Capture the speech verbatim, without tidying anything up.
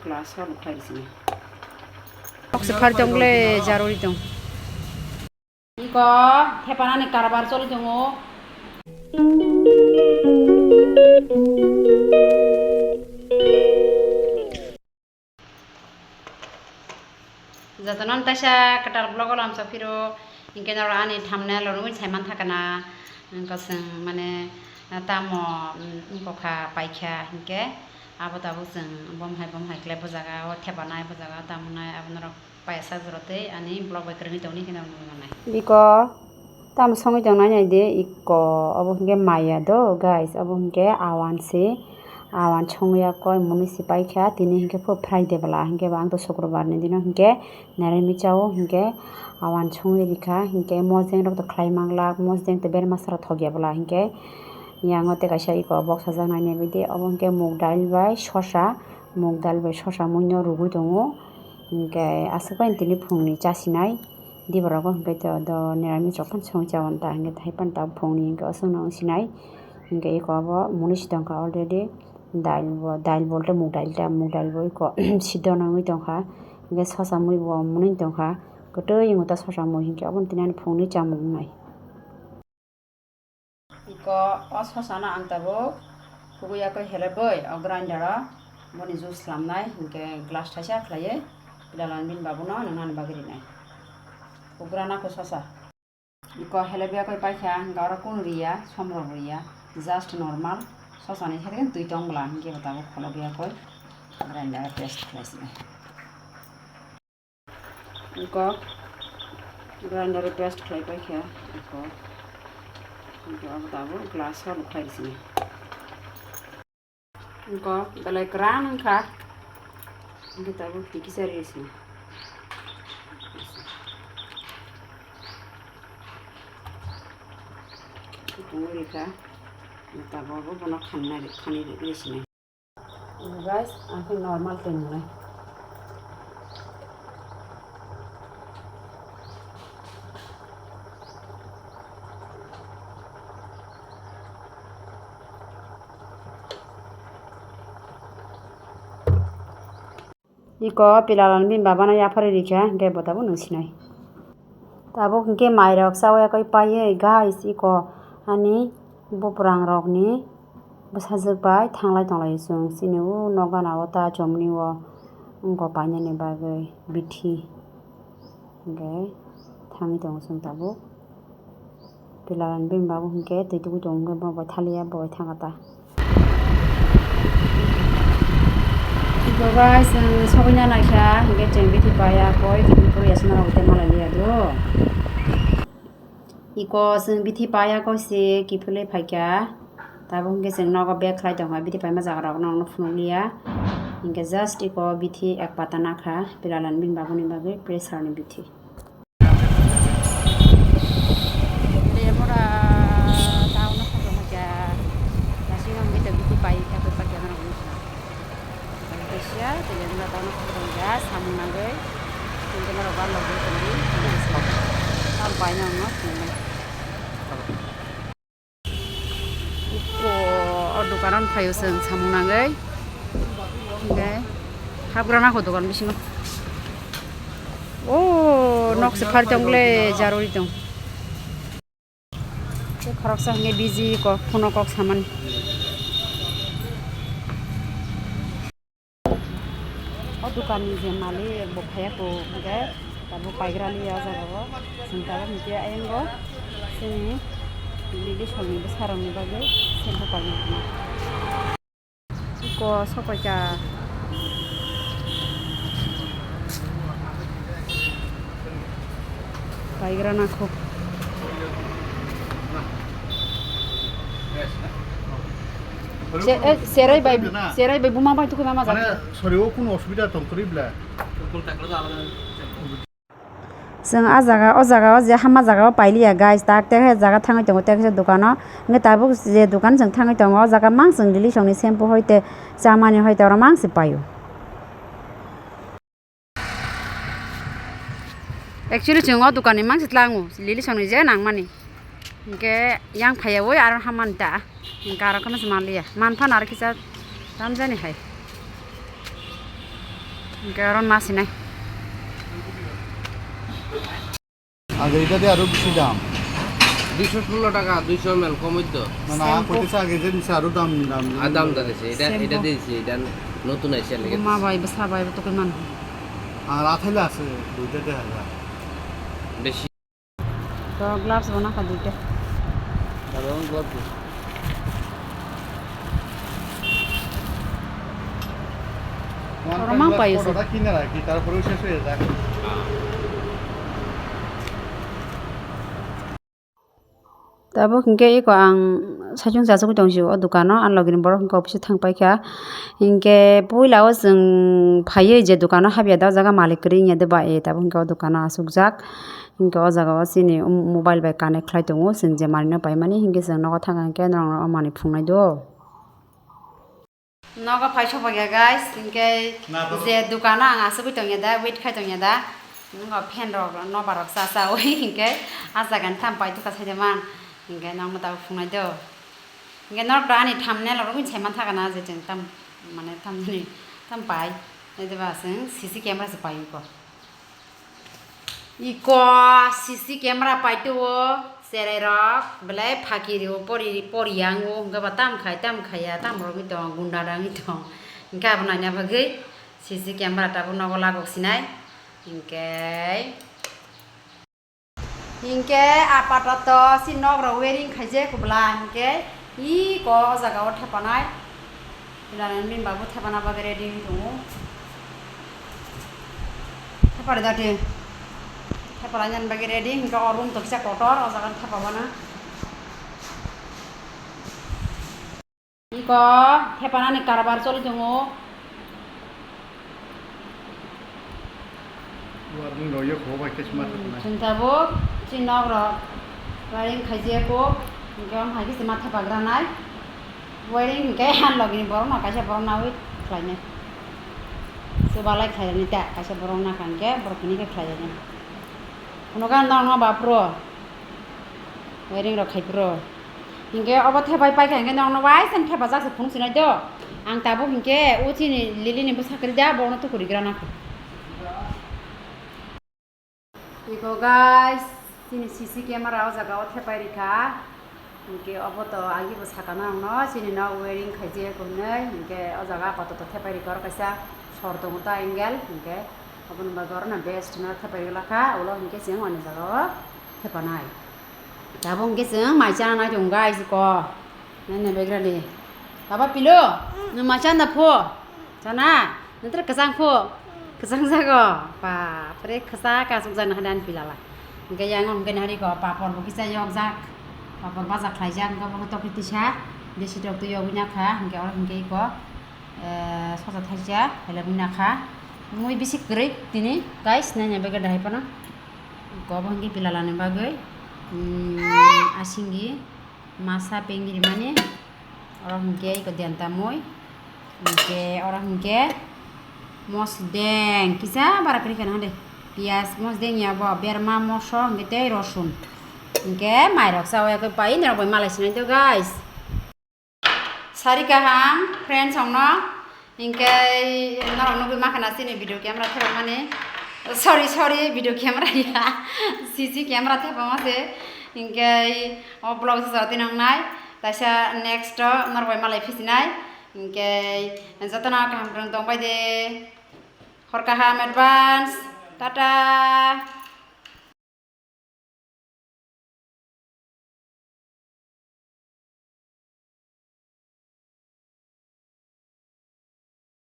Glass o lukhlai rwsini. Kok se phari tong le, jarwi tong. Iko thepanani karbar choli tongo. Jotono taisa kwtal vlog o lamsa phiro, hinkhe norok ani thumbnail o nugwi saiman thakana, wngkha chwng mane tamo, mm, wngkha paikha hinkhe abo tabuk chwng bomhai bomhai khlai bo jaga o thepanai, bo jaga o tamo nai abo norok. Paisa jora tei ani vlog bai kwrwngwi tongni hwnwi ang nuknai. Iko tamo songwi tongnai nai de iko obo hinkhe maya do guys, obo hinkhe awan se, awan songwi yakoi mwnwi se paikha, tini hinkhe phu Friday bwla hinkhe bo ang to sukrobar ni dino hinkhe neremi chao hinkhe awan songwi rikha hinkhe mojeng rok to khlai manglak, mojeng to berma sara thokya bwla hinkhe yango tei kaisa iko boksa jaknai nai bai de obo hinkhe muk dal bai sosa, muk dal bai sosa muino rwgwi tongo. Hinkhe aswk bai tini phungni chasinai, diborogo hinkhe to do niramis rok phano songwi chaui ta hinkhe hai phano tabuk phungni hinkhe aswkno wngsinai. Hinkhe eko abo mwnwi si tongkha already, dail bo, dail bolte muk dail ta, muk dail bo eko sidona wngwi tongkha, hinkhe sosa mui bo mwnwi tongkha, kwtwi wngwi ta sosa mui hinkhe abono tini ani phungni chamung wngnai. Iko o sosano ang tabuk kugui yakui helebui o grinder o boni juice slamnai hinkhe glass thaisa khlaiwi pilalani bini babuno nwngnani bagwi rinai. Ugra nakho sosa. Iko helebui yakui paikha hinkhe oro kunu riya, somrok riya, just normal sosani sari twi tong bwla hinkhe bo tabuk kholobwi yakui grinder o paste khlaisinai. Eko grinder o paste khlai paikha, eko, eko abo tabuk glass o lukhlai rwsini. Eko belai kwran wngkha, eko tabuk twi kisa rwsini. Tongwi rikha, tabuk abo bono khanna, khani rwsini. Guys, ang khe normal twi nwngnai. Iko pilalani bini babano yapharwi rikha, hinkhe bo tabuk nwngsinai. Tabuk hinkhe mairok chaui yakui paiwi, guys, iko ani buprangrokni bwsajwk bai thanglai tonglaio chwng chini o nok gana o ta chomni o wngkha painani bagwi bithi. Hinkhe thangwi tongo chwng tabuk. Pilalani bini babu hinkhe twi tugui tongo, hinkhe bo bai thaliya, bo bai thangkha ta. Iko bai chwng sogwina naikha, hinkhe chwng bithi paiya koi, tini pore yasna rok tei malai liya do. Iko chwng bithi paiya koi se kiphilwi phaikha. Tabuk hinkhe chwng nogo bag khlai tongkha, bithi paima jaga rok no phunukliya. Hinkhe just iko bithi ek pata nakha, pilalani bini babuni bagwi pressure ni bithi. Lemura town o sokha mucha, lasing ang bita bithi pai ta pai pakya na mucha. Kasia, Lemura town o sokha mucha, samung nangwi, tungkhe norok ba logwi tongdi, tam pai na no. O, o dukano phaio chwng samung nangwi. Hinkhe hapgra nakho dukan bisingo. O, nok se phari tong le, jarwi tong. Tei khoroksa hinkhe busy kok, phono kok samani. O dukanni je malik bo phaiya kho, hinkhe tabuk paigra liya o jaga o. Chwng tabuk hinkhe ayang o chini lili songni bwsarokni bagwi shampoo painai hwnwi. Iko sokoika. Paigra nakho. Se-, eh, serai bai, serai bai buma bai tukui mama. Mane, jati. Sori o kunu osubida tong kwrwi bla. Chwng a jaga, o jaga o je hama jaga o pailiya guys, tak tekhe jaga thangwi tongo, tekhe dukano. Hwnkhe tabuk je dukan chwng thangwi tongo, o jaga mang chwng lili songni shampoo hoi tei chamani hoi tei oro mang se paio. Actually, chwng o dukanni mangsi tlango, lili songni je nangmani. Hinkhe yang phaiyaui aro hamani ta. Hinkhe aro kheno se manliya. Man phano aro kisa tamjani hai. Hingke oro nasinai. Age eta de aro bisi dam. Duiso sullo taka, duiso M L komoi to. Na, na, ang koitesa age je nisi aro dam, dam. A dam da dise, eta, eta dise, eta notun aise lege. Buma bai, bwsa bai, bo tokoi man. Ar athaila ase, duita de hajar. Besi. To gloves bo nakha duita. Aro gloves. Oro mang payo se. Tabuk hingke eko ang saichung chasugwi tong sio o dukano, ani logini borok hingke office o thang paikha. Hingke puila o chwng phaiwi je dukano habya da o jaga malik kwrwi wngya de ba e, tabuk hingke o dukano achukjak. Hingke o jaga o chini mobile bai connect khlai tongo, chwng je manwino paimani hingke chwng nogo thang kha hingke norokno o manwi phunuknai do. Nogo phai sopokya guys, hingke je dukano ang achugwi tongya da, wait khai tongya da. Nwngo fan rok, nobar rok cha chawi hingke a jaga ni tam pai tukha saide man. Hingke nokno tabuk phunuknai do. Hingke norok to ani thumbnail rok wngwi sai mantha kana je chwng tam, mane tam jani tam pai. Nai de ba chwng C C camera se pai ko. Iko C C camera paito o, cherai rok belai phaki rio, pori, pori yang o, hingke ba tam khai, tam khaiya, tam rogwi tong, gunda rangwi tong. Hingke abo naina bagwi C C camera tabuk nogo lagok sinai. Hingke, hingke apatoto si nok rok wearing khaijak kubla, hingke iko o jaga o thepanai. Belai nini babu thepana bagwi ready wng tongo. Thepari dati. Thepalainani bagwi ready, hingke o room to kisa kotor, o jaga thepabana. Iko thepanani karbar choli tongo. Warning rok yok, bo bai khe sma thepnai. Chwng tabuk chini nok rok wiring khaijak o, hingke omo hai khe se ma thepagranai. Wiring hingke han logini borok no kaisa borok nawi khlainai. Chubalai khlainai ta kaisa borok nakha hingke borok hini khe khlainai. Phunukha norok no baphuru. Wiring rok khai phuru. Hingke obo thepai paikha hingke nokno bai sen thepajak se phunuk sinai do. Ang tabuk hingke o chini Lily ni bwsa kwrwi da, bono tuku rigra nakha. Iko guys, chini C C camera o jaga o thepai rikha. Hingke obo to agi bo sakana ang no, chini no wiring khaijak hwnwi, hingke o jaga apato to thepai rikha, oro kaisa sor tongo ta angle, hingke oboni bagwi oro no best no thepai rikha, ulo hingke chwng ani jaga o thepanai. Tabuk hingke chwng mai chana nai tongo guys, iko. Nai nai begrani. Baba Pilu, nwng mai chanda pho? Chana? Nwng tere kwchang pho? Kwchang jago? Bapre, kwchak achuk jak nahani ani pilala. Hingke yang hingke nahari ko papor bo kisa yokjak. Papor baja khlaijak, hingke obo tokri tisa. Besi tok twi yogwi nakha, hingke oro hingke iko, eh, sosa thaisa, helebwi nakha. Mui bisi kwrwi tini, guys, nai nai begra dahai phano. Iko obo hingke pilalani bagwi, mm, asingi. Masa pengiri mani, oro hingke iko denta mui, hingke oro hingke mosdeng kisa bara kwrwi kheno hande, piyaj mosdeng ya bo berma moso hingke tei rosun, hingke mairok sa oya khe pai norok bai malai sinai do guys. Sari kaham friends ongno. Hingke norok nugui mankha na chini video camera thepamani. Sorry, sorry, video camera ya. C C camera thepama se. Hingke o vlog se jora tinangnai. Taisa next o norok bai malai phisinai. Hingke jotono kaham rwng tongbai de. Hor kaham advance. Tata.